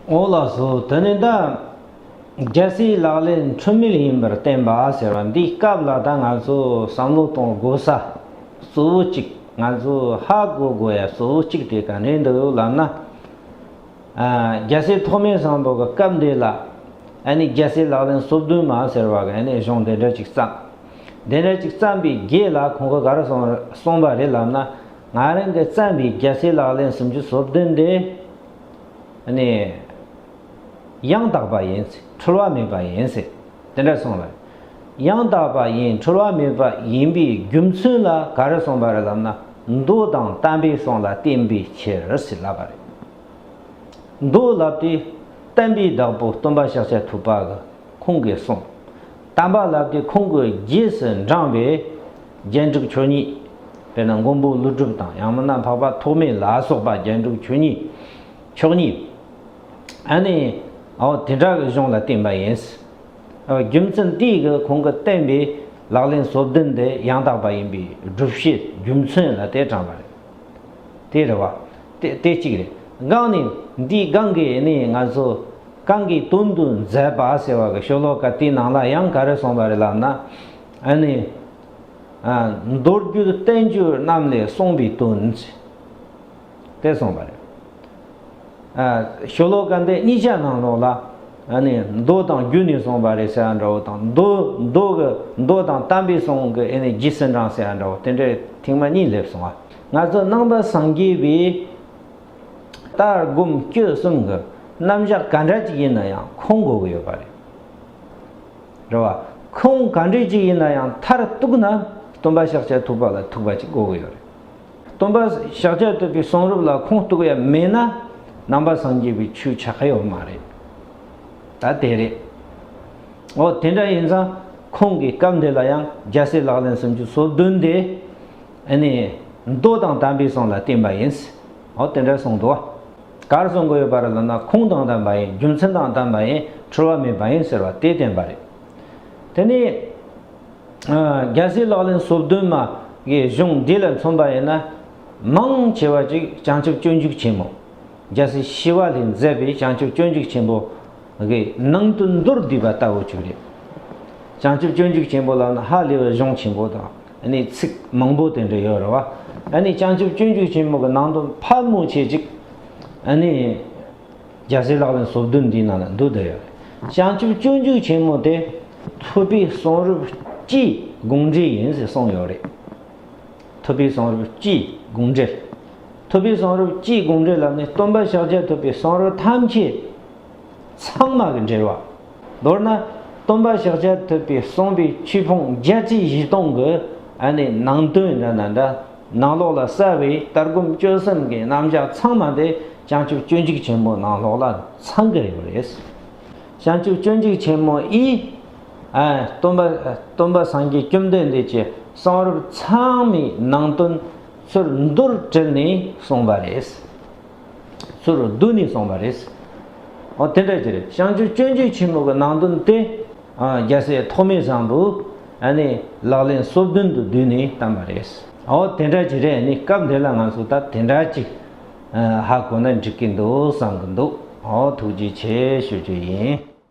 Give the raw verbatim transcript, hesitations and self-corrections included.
འོ་ལགས་སོ། དེ་ནས་ད་རྒྱལ་སྲས་ལག་ལེན་འཁྲུལ་མེད་ཡིན་པར་བསྟན་པ་ཟེར་བ་འདིའི་སྐབས་ལ་ད་ང་ཚོ་བསམ་བློ་གཏོང་དགོས་ས་གཙོ་བོ་གཅིག་ང་ཚོ་ཧ་གོ་དགོས་ཡ་གཙོ་བོ་གཅིག་དེ་ག་འདྲ་འདུག་ལབ་ན། ཨ། རྒྱལ་སྲས་ཐོགས་མེད་བཟང་པོ་གི་སྐབས་འདི་ལ་ཨ་ནི་རྒྱལ་སྲས་ལག་ལེན་སོ་བདུན་མ་ཟེར་བ་གི་ཨ་ནི་གཞུང་དེ་འདྲ་ཅིག་བརྩམས། དེ་འདྲ་ཅིག་བརྩམས་པའི་རྗེས་ལ་ཁོང་གིས་ག་རེ་གསུངས་གསུངས་པ་རེད་ལབ་ན། ང་རང་གིས་བརྩམས་པའི་རྒྱལ་སྲས་ལག་ལེན་སུམ་ཅུ་སོ་བདུན་དེ་ཨ་ནི་ཡང་དག་པ་ཡིན་ཟེར། འཁྲུལ་བ་མེད་པ་ཡིན་ཟེར། དེ་འདྲ་གསུངས་པ་རེད། ཡང་དག་པ་ཡིན། འཁྲུལ་བ་མེད་པ་ཡིན་པའི་རྒྱུ་མཚན་ལ་ག་རེ་གསུངས་པ་རེད་ལབ་ན། མདོ་དང་དམ་པའི་གསུང་ལ་བརྟེན་པའི་ཕྱིར་ཟེར་ལབ་པ་རེད། མདོ་ལབ་དེ་བསྟན་པའི་བདག་པོ་སྟོན་པ་ཤཱཀྱ་ཐུབ་པ་གི་ཁོང་གི་གསུང་། དམ་པ་ལབ་དེ་ཁོང་གི་རྗེས་སུ་འབྲངས་པའི་རྒྱན་དྲུག་མཆོག་གཉིས། དཔེར་ན་མགོན་པོ་ཀླུ་སྒྲུབ་དང་། ཡང་མིན་ན་འཕགས་པ་ཐོགས་མེད་ལ་སོགས་པ་རྒྱན་དྲུག་མཆོག་གཉིས། མཆོག་གཉིས། ཨ་ནི་འོ་དེ་འདྲ་གི་གཞུང་ལ་བརྟེན་པ་ཡིན། རྒྱུ་མཚན་དེའི་གི་ཁོང་གི་བསྟན་པའི་ལག་ལེན་སོ་བདུན་དེ་ཡང་དག་པ་ཡིན་པའི་སྒྲུབ་བྱེད་རྒྱུ་མཚན་ལ་དེ་དྲངས་པ་རེད། དེ་རེད་བ། དེ་དེ་གཅིག་རེད། གང་ནི་འདིའི་གང་གི་ནི་ང་ཚོ་གང་གི་དོན་དུ་མཛད་པ་ཟེར་བ་གི་ཤོ་ལོ་ཀ་དེའི་ནང་ལ་ཡང་ག་རེ་གསུངས་པ་རེད་ལབ་ན། ཨ་ནི་ཨ་མདོ་རྒྱུད་བསྟན་བཅོས་རྣམས་ལས་གསུངས་པའི་དོན་དེ་གསུངས་པ་རེད། ཨ། ཤོ་ལོ་ཀ་འདི་གཉིས་ཆ་ནང་ལོགས་ལ་ཨ་ནི་མདོ་དང་རྒྱུད་ནས་གསུངས་པ་རེད་ཟེར་ཡ་འདྲ་བོ་དང་། མདོ་མདོ་གི་མདོ་དང་དམ་པའི་གསུང་གི་ཨ་ནི་རྗེས་སུ་འབྲངས་ཟེར་ཡ་འདྲ་བོ་དེ་འདྲའི་ཐེངས་མ་གཉིས་སླེབས་སོང་ང་ཚོ་ནང་པ་སངས་རྒྱས་པའི་ལྟ་སྒོམ་སྤྱོད་གསུམ་གི་རྣམ་གཞག་ག་འདྲ་ཅིག་ཡིན་ན་ཡང་ཁུངས་དགོས་ཀྱི་ཡོད་པ་རེད། རེད་བ། ཁུངས་ག་འདྲ་ཅིག་ཡིན་ན་ཡང་མཐར་གཏུགས་ན་སྟོན་པ་ཤཱཀྱ་ཐུབ་པ་ལ་ཐུག་པ་ཅིག་དགོས་ཀྱི་ཡོད་རེད། སྟོན་པ་ཤཱཀྱ་ཐུབ་པའི་གསུང་རབ་ལ་ཁུངས་གཏུགས་ཡ་མེད་ན་ནང་པ་སངས་རྒྱས་པའི་ཆོས་ཆགས་ཀྱི་ཡོད་མ་རེད། ད་དེ་རེད། འོ་དེ་འདྲ་ཡིན་ཙང་ཁོང་གི་སྐབས་འདི་ལ་ཡང་རྒྱལ་སྲས་ལག་ལེན་སུམ་ཅུ་སོ་བདུན་དེ་ཨ་ནི་མདོ་དང་དམ་པའི་གསུང་ལ་བརྟེན་པ་ཡིན། འོ་དེ་འདྲ་གསུངས་འདུག་ག་རེ་གསུང་གི་ཡོད་པ་རེད་ལབ་ན། ཁུངས་དང་ལྡན་པ་ཡིན། རྒྱུ་མཚན་དང་ལྡན་པ་ཡིན། འཁྲུལ་བ་མེད་པ་ཡིན་ཟེར་བ་དེ་བསྟན་པ་རེད། དེ་ནས་ཨ་རྒྱལ་སྲས་ལག་ལེན་སོ་བདུན་མ་གི་གཞུང་འདི་ལ་མཚོན་པ་ཡིན་ན། མང་ཆེ་བ་ཅིག་བྱང་ཆུབ་སྤྱོད་འཇུག་ཆེན་མོ། རྒྱལ་སྲས་ཞི་བ་ལྷས་མཛད་པའི་བྱང་ཆུབ་སྤྱོད་འཇུག་ཆེན་པོ་གི་ནང་དོན་མདོར་བསྡུས་པ་ལྟ་བུ་ཅིག་རེད། བྱང་ཆུབ་སྤྱོད་འཇུག་ཆེན་པོ་ལབ་ན་ཧ་ལས་པའི་གཞུང་ཆེན་པོ་དང་། ཨ་ནི་ཚིག་མང་པོ་དེ་འདྲ་ཡོད་རེད་བ། ཨ་ནི་བྱང་ཆུབ་སྤྱོད་འཇུག་ཆེན་མོ་གི་ནང་དོན་ཕལ་མོ་ཆེ་ཅིག་ཨ་ནི་རྒྱལ་སྲས་ལག་ལེན་སོ་བདུན་འདིའི་ནང་ལ་འདུ་བསྡད་ཡོད་རེད། བྱང་ཆུབ་སྤྱོད་འཇུག་ཆེན་མོ་དེ་ཐུབ་པའི་གསུང་རབ་སྤྱིའི་དགོངས་འགྲེལ་ཡིན་ཟེར་གསུངས་ཡོད་རེད། ཐུབ་པའི་གསུང་རབ་སྤྱིའི་དགོངས་འགྲེལ། ཐུབ་པའི་གསུང་རབ་སྤྱིའི་དགོངས་འགྲེལ་ལབ་ནས་སྟོན་པ་ཤཱཀྱ་ཐུབ་པའི་གསུང་རབ་ཐམས་ཅད་ཚང་མ་གི་འགྲེལ་བ། མདོར་ན་སྟོན་པ་ཤཱཀྱ་ཐུབ་པས་གསུངས་པའི་ཆོས་ཕུང་བརྒྱད་ཁྲི་བཞི་སྟོང་གི་ཨ་ནི་ནང་དོན་འདྲ་ན་འདྲ། ནང་ལོགས་ལ་གསལ་བའི་ལྟ་སྒོམ་སྤྱོད་གསུམ་གྱི་རྣམ་གཞག་ཚང་མ་དེ་བྱང་ཆུབ་སྤྱོད་འཇུག་ཆེན་མོ་ནང་ལོགས་ལ་ཚང་གི་ཡོད་རེད། བྱང་ཆུབ་སྤྱོད་འཇུག་ཆེན་མོ་ཡིས། ཨ། སྟོན་པ་སྟོན་པ་སངས་རྒྱས་བཅོམ་ལྡན་འདས་ཀྱི་གསུང་རབ་ཚང་མའི་ནང་དོན་ཚུར་མདོར་དྲིལ་ནས་གསུངས་པ་རེད། ཚུར་བསྡུས་ནས་གསུངས་པ་རེད། འོ་དེ་འདྲ་ཅིག་རེད། བྱང་ཆུབ་སྤྱོད་འཇུག་ཆེན་མོ་གི་ནང་དོན་དེ། ཨ། རྒྱལ་སྲས་ཐོགས་མེད་བཟང་པོས་ཨ་ནི་ལག་ལེན་སོ་བདུན་དུ་བསྡུས་ནས་བསྟན་པ་རེད། འོ་དེ་འདྲ་ཅིག་རེད། ཨ་ནི་སྐབས་འདི་ལ་ང་ཚོ་ད་དེ་འདྲ་ཅིག་ཨ། ཧ་གོ་ན་འགྲིག་གི་འདུག་བསམ་གི་འདུག་འོ་ཐུགས་རྗེ་ཆེ་ཞུ་རྒྱུ་ཡིན།